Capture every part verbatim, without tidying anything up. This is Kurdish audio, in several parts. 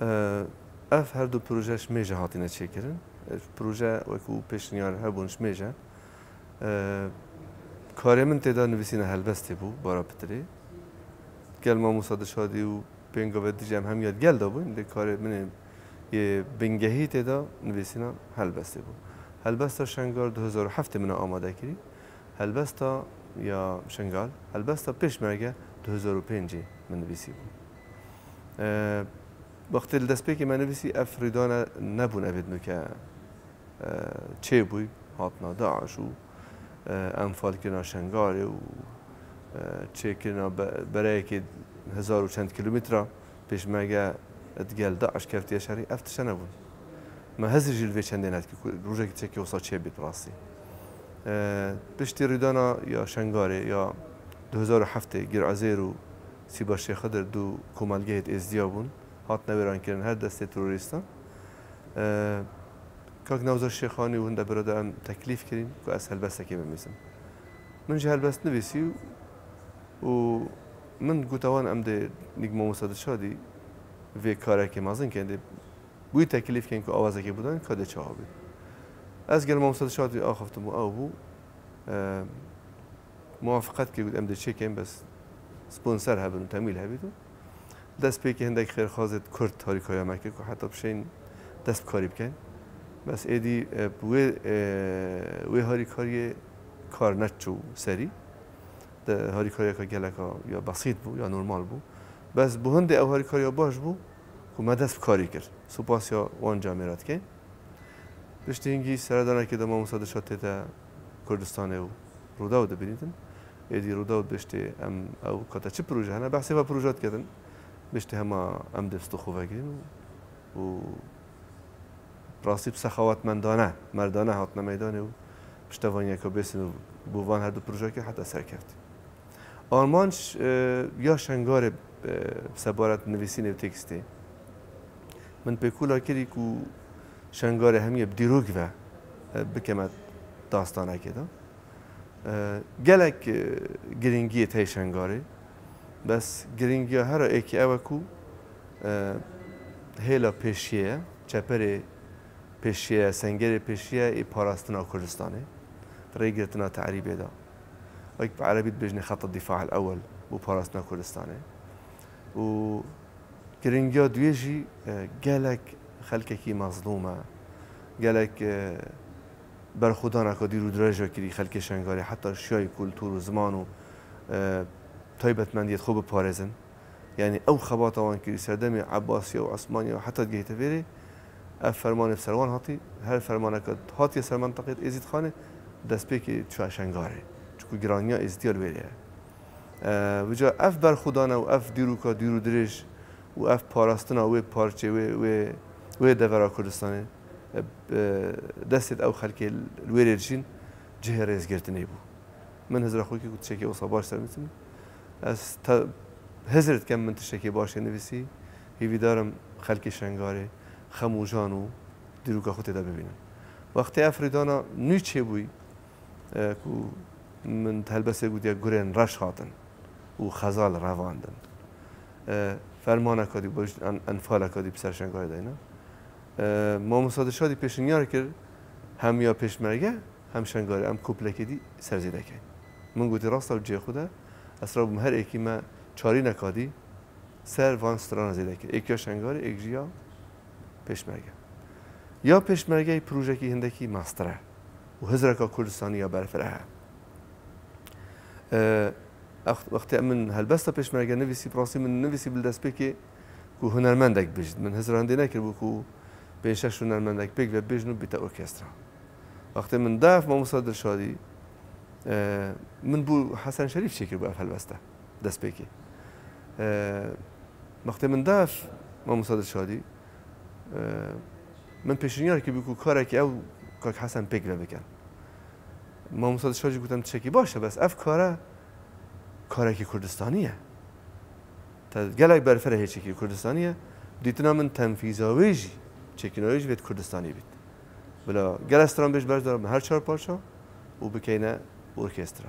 Ev her du proje ji mêje hatine çêkirin. Proje wekû pêşniyar hebûn ji mêje. Karê min tê de nivîsîna helbestê bû, bara pitirê. Gel Mamosta Dilşadî û pêngavê dijî em hemiya di gel de bûn, lê karê min ê yê bingehî tê de nivîsîna helbestê bû. Helbesta Şengal du hezar û heftê min amade kirî. Helbesta ya Şengal, helbesta Pêşmerge du hezar û pêncê min nivîsî bû. E, Wextê li destpêkê me nivîsî ev rîdane nebûn evê nuke, e, çêbûy, hatina DAIŞ û, e, enfalkirina Şengalê û, e, çêkirina be-, bereyekê hezar û çend kilometre Pêşmerge digel DAIŞ keftiye şerî, ev tişte nebûn. Me hizir jî li vê çendê nedikir ku rojekî tiştekî wisa çêbî bi rastî. E, piştî rîdana ya Şengalê ya du hezar û heftê Gir Ezêr û Sîba Şêx Xidir du komelgehêt êzdiya bûn, hatine wêrankirin her destê terorîstan. E, Kak Newzar Şêxanî û hinde birada em teklîf kirîn ku ez helbestekê binivîsim. Min jî helbest nivîsî û min gote wan em dê nîk Mamosta Dilşadî vê karekê mezin kin, dê wî teklîf kin ku awazekê bidan ka dê çawa bî. Ez gel Mamosta Dilşadî axiftim û ew bû. E, Muwafiqet kir, got, em dê çêkin, bes sponsor hebin û temwîl hebît û destpêkê hindek xêrxwazê Kurd harîkariya me kir ku heta bişên dest bi karî bikin. Bes êdî, e, bi wê, e, wê harîkariyê kar neçû serî. De harîkariyeka geleka ya besît bû, ya normal bû. Bes bi hindê ew harîkariya baş bû ku me dest bi karî kir. Supasiya wan camêra dikin. Piştî hingî seredanekê de Mamosta Dilşad tête Kurdistanê û Rûdaw dibînîtin. Êdî Rûdaw dibêjtê em ew kate çi proje hene, behsê ve proje diketin. Bêjtê hema em dê stû xwe vegirîn û, û rastî bi sexawetmendane, merdane hatine meydanê û piştevaniyeke bêsin û bo van her du projeke heta serkevtî. Armanc, e, ya Şengarê, e, sebaret nivîsînê û tekstê. Min pêkûla kirî ku Şengarê hemiyê bi dîrok ve, e, bikeme dastanekê de. E, gelek, e, girîngiyê tey Şengarê. Bes girîngiya hera êkî ew e ku, e, hêla pêşiyê ye, çeperê pêşiyê ye, sengerê pêşiyê ye ê parastina Kurdistanê, rêgirtina te'rîbê de. Wek bi erebî dibêjinê xeta dîfa el ewel bo parastina Kurdistanê. Û girîngiya duyê jî, e, gelek xelkekî mezlûm e. Gelek, e, berxwedaneka dîr û dirêj ve kirî xelkê Şengalê, heta şiyayî kultur û ziman û, e, taybetmendiyê xwe biparêzin. Yanî ew xebata wan kirî serdemê Ebasiya û Osmaniya û heta digihîte vêrê, ev fermanê bi ser wan hatî, her fermaneke hatiye ser menteqê Êzîdxanê, destpêkê çûye Şengarê. Çunku giraniya Êzidiya li wêrê ye. E, vêca ev berxwedane û ev dîroka dîr û dirêj û ev parastina wê parçê, wê, wê, wê devera Kurdistanê, e, bi destê ew xelkê li wêrê dijîn cihê rêzgirtinê bû. Min hizra xwe kir ku tiştekî wisa baş ser nivîsim. Ez te hizir dikem min tiştekî baş ê nivîsî. Hîvîdar im xelkê Şengarê xem û jan û dîroka xwe tê de bibînin. Wextê ev rîdana nû çêbûyî, e, ku min di helbestê gotiye gurên reş hatin û xezal revandin. E, fermaneka dî, bajin en-, enfaleka dî bi ser Şengarê deyne. E, Mamosta Dilşadî pêşinyar kir, hemiya Pêşmerge, hem Şengarê, em koplekê dî ser zêde kein. Min gotî, rast e, cihê xwe de, ez rabûm her êkî me çarîneka dî ser van strana zêde kir. Êk ya Şengarê, êk jî ya Pêşmerge. Ya Pêşmergeyê projekî hindekî mestir e û hizreka Kurdistanî ya berfireh e. E, ex-, wextê min helbesta Pêşmerge nivîsî, bi rastî min nivîsî bi destpêkê ku hunermendek bijît. Min hizra hindê nekiribû ku pênc şeş hunermendek pêk ve bibêjin û bîte orkestra. Wextê min da ev Mamosta Dilşadî, e, min bo Hesen Şerîf çêkiribû ev helbeste, destpêkê. E, wextê min da ev Mamosta Dilşadî, e, min pêşinyar kiribû ku karekî ew kak Hesen pêk ve bikin. Mamosta Dilşad jî gotin tiştekî baş e, bes ev kare karekî Kurdistanî ye. Te gelek berfirehê çêkirî Kurdistanî ye. Dîtina min tenfîza wê jî, çêkirina wê jî vê di Kurdistanî bît. Bila gelek stranbêj berdarbe her çar parça û bikeyne orkestra.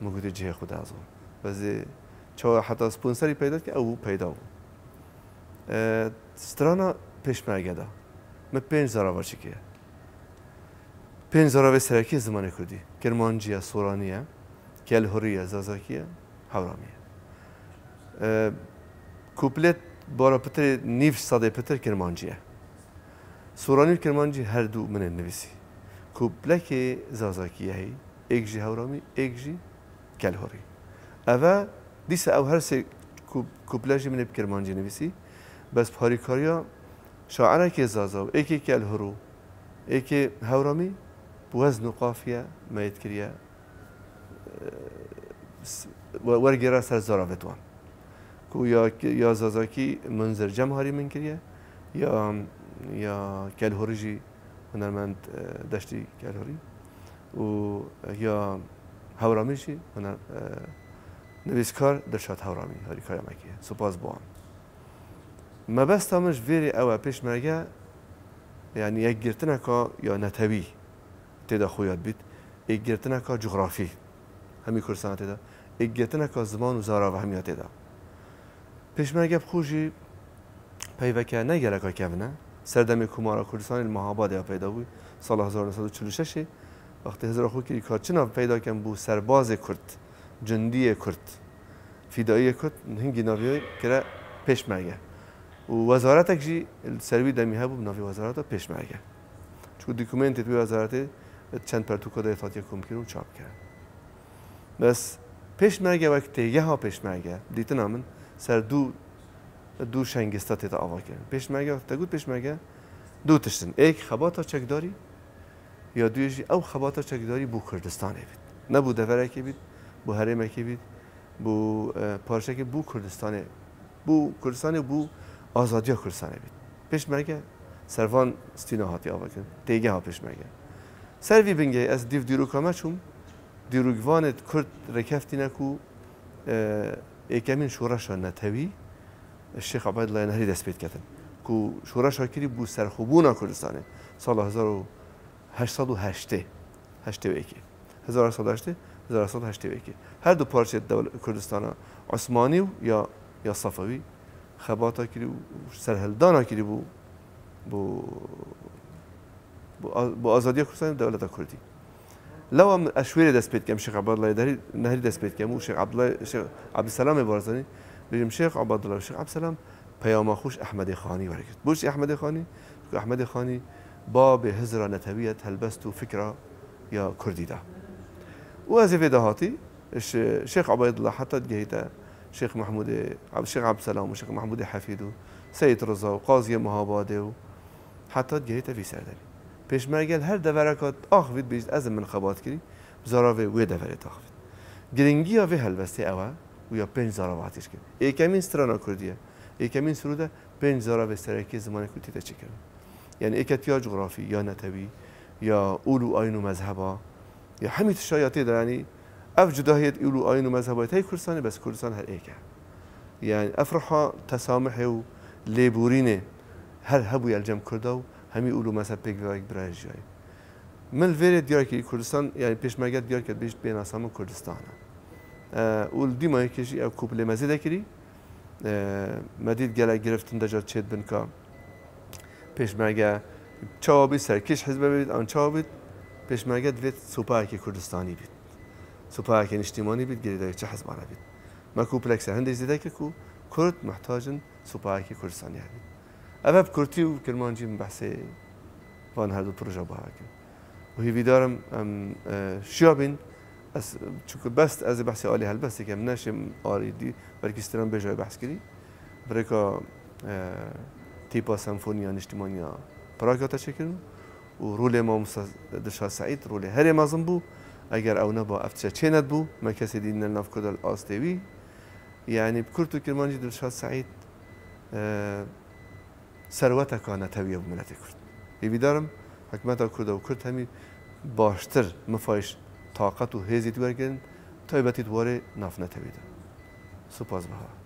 Min gotî cihê xwe de ez bûm. Bes ê çawa heta sponserî peyda dike, ew peyda bû. E, strana pêşmerge de min pênc zarava çêkiriye. Pênc zaravê serekî zimanê kurdî. Kirmancî ye, soranî ye, kelhurî ye, zazakî ye, hewramî ye. E, kuplet bara pitirê nîv sedê pitir kirmancî ye. Soranî û kirmancî her du min ê nivîsî. Kuplekê zazakî ye heyî, êk jî hewramî, êk jî kelhurî. Eve dîsa ew her sê ku-, kuple jî min ê bi kirmancî nivîsî. Bes bi harîkariya şairekê zaza û êkê kelhur û êkê hewramî bi wezn û qafiye meyit kiriye, e, s-, we-, wergêra ser zaravêt wan. Ku ya, ya zazakî Munzir Cemharî min kiriye, ya, ya kelhurî jî hunermend, e, Deştî Kelhurî û ya Hewramî jî huner-, e, nivîskar Dilşad Hewramî harîkariya me kiriye. Spas bo wan. Mebesta min ji vêrê ew e, pêşmerge, yanî yekgirtineka ya netewî tê de xwe yad bît, yekgirtineka cografî hemî Kurdistana tê de, yekgirtineka ziman û zarava hemiya tê de. Pêşmerge bi xwe jî peyveke ne geleka kevin e. Serdemê Komara Kurdistanê li Mehabadê ya peyda bû, sala hezar neh sed û çil û şeş ê, wextê hizra xwe kirî ka çi nav peyda ken bû serbazê Kurd, cundiyê Kurd, fîdaiyê Kurd, hingî navê wê kire pêşmerge. Û wezaretek jî li ser wî demî hebû bi navê Wezareta Pêşmerge. Çunku dokumentê di wê wezaretê di çend pertûka de hatiye komkirin û çapkirin. Bes pêşmerge wek têgeha pêşmerge, dîtina min ser du, du şengista tê de avakirin. Pêşmerge, wextê te got pêşmerge, du tişt in. Êk xebata çekdarî, ya duyê jî ew xebata çekdarî bo Kurdistanê bît. Ne bo deverekê bît, bo herêmekê bît, bo, e, parçekê, bo Kurdistanê, bo Kurdistanê, bo azadiya Kurdistanê bît. Pêşmerge ser van stîna hatiye avakirin. Têgeha pêşmerge. Ser vî bingehê ez dîv dîroka me çûm. Dîrokvanê Kurd rêkeftîne ku, e, êkemîn şoreşa netewî Şêx Ubeydullah Nehrî dest pê diketin. Ku şoreşa kirî bo serxwebûna Kurdistanê. Sala hezar û heşt sed û heştê, heştê û yekê. Hezar heşt sed û heştê, hezar heşt sed û heştê û yekê. Her du parçeyê dewle-, Kurdistana Osmanî û ya, ya Sefewî xebata kirî û serhildana kirî bo, bo, bo a-, bo azadiya Kurdistanê, dewleta Kurdî. Lewa min ez ji wê rê dest pê dikem, Şêx Ebdullah Nehrî, Nehrî dest pê dikem û Şêx Ebdullah, Şêx Ebdulselamê Barzanî, bêjim Şêx Ebdullah û Şêx Ebdulselam peyama xwe ji Ehmedê Xanî wergirt. Bo çi Ehmedê Xanî? Çunku Ehmedê Xanî babê hizra netewiyet helbest û fikra ya Kurdî da. Û ez ê vê dahatî, Şê-, Şêx Ubeydullah heta digehîte Şêx Mehmûdê, Ab-, Şêx Ebdulselam û Şêx Mehmûdê Hefîd û Seyîd Riza û Qaziyê Mehabadê û heta digehîte vî serdemî. Pêşmerge li her devereka axivît bêjit, ez im min xebat kirî, bi zaravê wê deverê daxivît. Giringiya vê helbestê ew e û ya pênc zarava hatiye çêkirin. Êkemîn strana kurdî ye. Êkemîn sirûd e, pênc zaravê serekî zimanê kurdî tê de çêkirin. Yanî êketiya cografî, ya netewî, ya ûl û ayin û mezheba, ya hemî tişta ya tê de, yanî ev cudahiyet ûl û ayin û mezheba tey Kurdistanê, bes Kurdistan her êk e. Yanî ev ruha tesamihê û lêborînê her hebûye li cem Kurda û hemî ûl û mezheb pêk ve wek birayê jiyayê. Min li vêrê diyar kirî Kurdistan, yanî pêşmerge diyar kir, bêjt bê nasa min Kurdistan e. E, û li dîmayekê jî ev kuplê me zêde kirî. E, me dît gelek giriftin deca çêdibin ka pêşmerge çawa bît, serkêş hizbe bît, an çawa bît, pêşmerge divêt supayekê Kurdistanî bît. Supayekê niştîmanî bît, girêdayî çi hizbane bît. Me kuplek ser hindê zêde kir ku Kurd muhtac in supayekê Kurdistanî hebît. Ev e bi kurtî û kirmancî min behsê van her du proje biha kir. Û hêvîdar im em, e, şiya bîn. Ez, çunku bes ez ê behsê alî helbestê kem, neşêm alî dî, belkî stran bêjayê behs kirî. Bi rêka, e, tîpa senfoniya niştîmaniya Prag hate çêkirin û rolê mamosta Dilşad Seîd rolê herê mezin bû. Eger ew neba, ev tişe çê nedibû, me kesê dî ne li nav Kurda li astê wî. Yanî bi kurt û kirmancî Dilşad Seîd, e, serweteka netewî ye bo miletê Kurd. Hêvîdar im hikûmeta Kurd û Kurd hemî baştir mifayîş taqet û hêzî di wergirin, taybetî di warê navnetewî de. Spas biha.